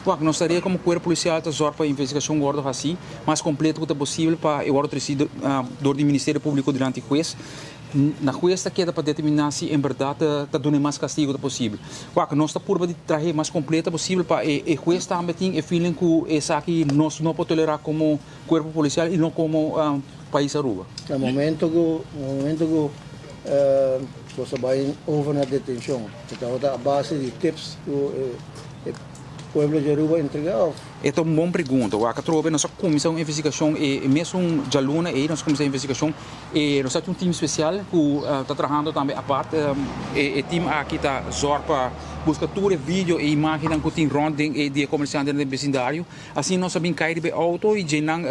Wak, nos tarea komo kuerpo polisial ta zòrg pa investigashon wòrdu hasí mas kompleto ku ta posibel pa e wòrdu tresi dor di Ministerio Públiko dilanti hues. Na hues ta keda pa determiná si en bèrdat ta duna e mas kastigu ta posibel. Wak, nos ta purba di trahe mas kompleto posibel pa e hues tambe tin e feeling ku esaki nos no por tolerá komo kuerpo polisial i no komo pais Aruba. Na momento ku na momento ku boso bai over na detenshon, e tabata a base di tips ku e pueblo di Aruba entrega of? E ta un bon pregunta. Wak atrobe nos a kuminsá un investigashon e mesun djaluna ei nos a kuminsá e investigashon. E nos ta tin un team spesial ku ta trahando tambe apart. E team aki ta zòrg pa buska tur e video e imágennan ku tin rònt den e di e komersiantenan den besindario. Asina nos a bin kai riba e outo i dje nan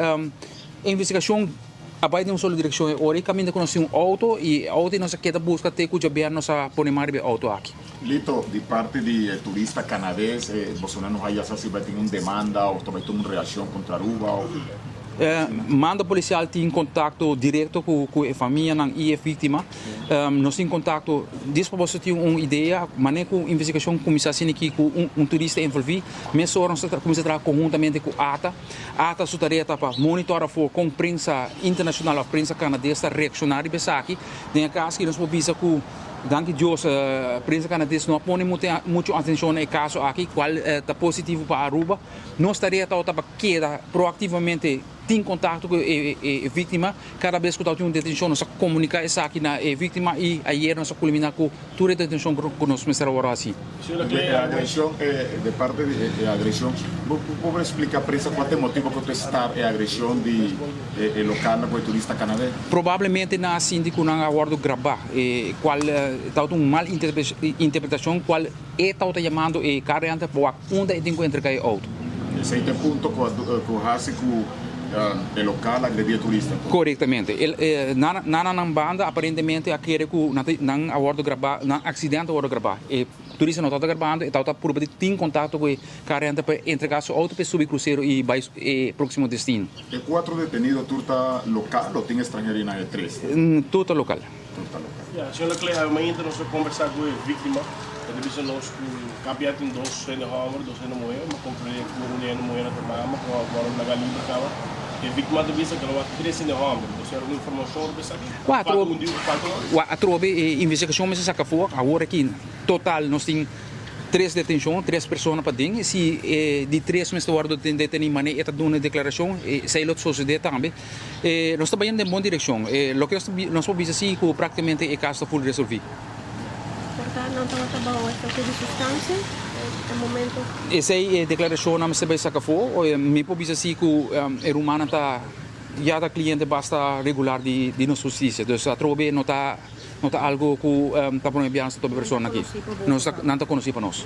e investigashon a bai den un solo direkshon. E ora ei kaminda ku nos tin un outo i e outo ei nos a keda buska te ku djabièrnè nos a pone man riba e outo aki. Lito, di parti di e turista kanades, bosonan no haya sa si bai tin un demanda òf ta bai tin un reakshon kontra Aruba òf Mando polisial tin kontakto direkto ku e famianan i e víktima. Nos tin kontakto dis pa boso tin un idea manera ku investigashon kuminsá asina aki ku un turista envolví. Mesora nos ta kuminsá traha konhuntamente ku ata. Ata su tarea ta pa monitor afó kon prensa internashonal òf prensa kanades ta reakshoná riba esaki. Den e kas aki nos por bisa ku danki Dios prensa kanades no a pone muchu atenshon na e kaso aki kual ta positivo pa Aruba. Nos tarea tabata pa keda proactivamente tin contacto cu e victima. Cada bes cu tabatin un detencion nos a comunica esaki na e victima y ayer nos a culmina cu tur e detencion cu nos mester a worde haci. E agresion, de parte di e agresion, bo por explica prensa cua ta e motibo cu ta start e agresion di e local cu e turista Canadé? Probablemente nan a sinti cu nan a worde graba, cual tabata un mal interpretacion cual E tau ta yamando e karreante pa wak unda e tin ku entrega e outo. Esei ta e punto ku hasi ku e lokal agredi e turista anto? Korektamente. Nan na nan banda aparentemente a kere ku nan a wòrdu grabá, nan aksidente a wòrdu grabá. E turista no tabata grabando, e tabata purba di tin kontakto ku e karreante pa entrega su outo pa e subi krusero i bai e próksimo destino. E kuatro detenido tur ta lokal o tin estranhero i nan e tres? Tur ta lokal. Tur ta lokal. Ya, señor Leclerc, awe mainta nos a kombersá ku e víktima. E ta bisa nos ku kapia tin dos hende hòmber, dos hende muhé. Mi a komprendé ku un hende muhé na ta mama ku a wòrdu laga liber kaba. E víktima ta bisa ku lo wak tres hende hòmber. Bo tin algun informashon riba esaki? Falta un di, falta un? Wak, atrobe e investigashon mester saka afó. Awor aki total nos tin tres detenshon, tres persona paden. Si e di tres mester wòrdu detení manera e ta duna e deklarashon, esei lo sosodé tambe. Nos ta bayendo den bon direkshon. Loke nos por bisa si ku praktikamente e kaso ta ful resolví. Por ta nan tabata bao efekto di sustansia e momento? Esei e deklarashonnan mester bai saka afó. Mi por bisa si ku e rumannan ta ya ta kliente basta regular di nos hustisia. Dus atrobe no ta no ta algu ku ta prome biaha nos ta topa e persona aki. Nan ta konosí pa nos.